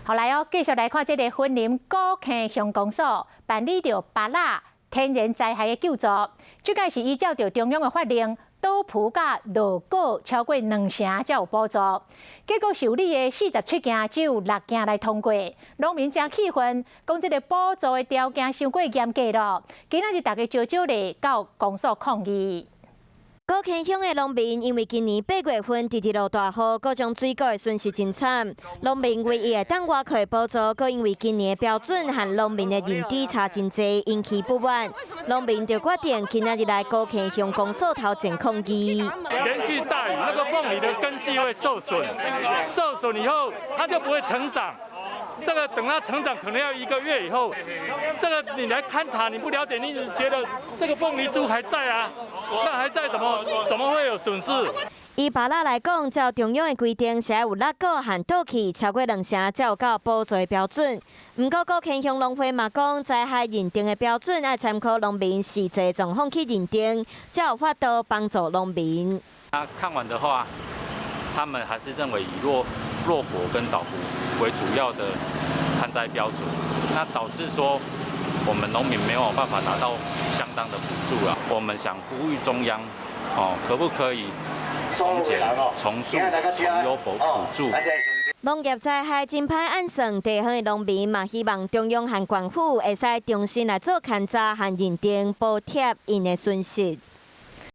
好來哦，繼續來看這個雲林古坑鄉公所辦理著芭樂天然災害的救助，這個是依照著中央的法令，倒伏佮落果超過兩成才有補助。結果受理的47件，只有六件來通過，農民誠氣憤，講這個補助的條件傷過嚴格囉。今仔日大家招招來到公所抗議。古坑鄉的農民因為今年8月份直直落大雨，各種水果的損失真慘。農民唯一會當倚靠的補助，閣因為今年的標準和農民的認知差真濟，引起不滿。農民就決定今仔日來古坑鄉公所頭前抗議。連續大雨，那個鳳梨的根系會受損，受損以後它就不會成長。這個等它成長可能要一個月以後，這個你來勘察，你不了解，你只覺得這個鳳梨株還在啊，那還在怎麼會有損失？以芭樂來講，照中央的規定，是愛有落果和倒去超過兩成，才有夠補助的標準。毋過古坑鄉農會嘛講，災害認定的標準愛參考農民實際狀況去認定，才有法度幫助農民。他看完的話，他們還是認為以落果跟倒伏為主要的勘災標準，那導致說我們農民沒有辦法拿到相當的補助啊。我們想呼籲中央，哦，可不可以從簡、從速、從優補助？農業災害真歹按算，地方的農民嘛希望中央和縣府會使重新來做勘查和認定，補貼𪜶的損失。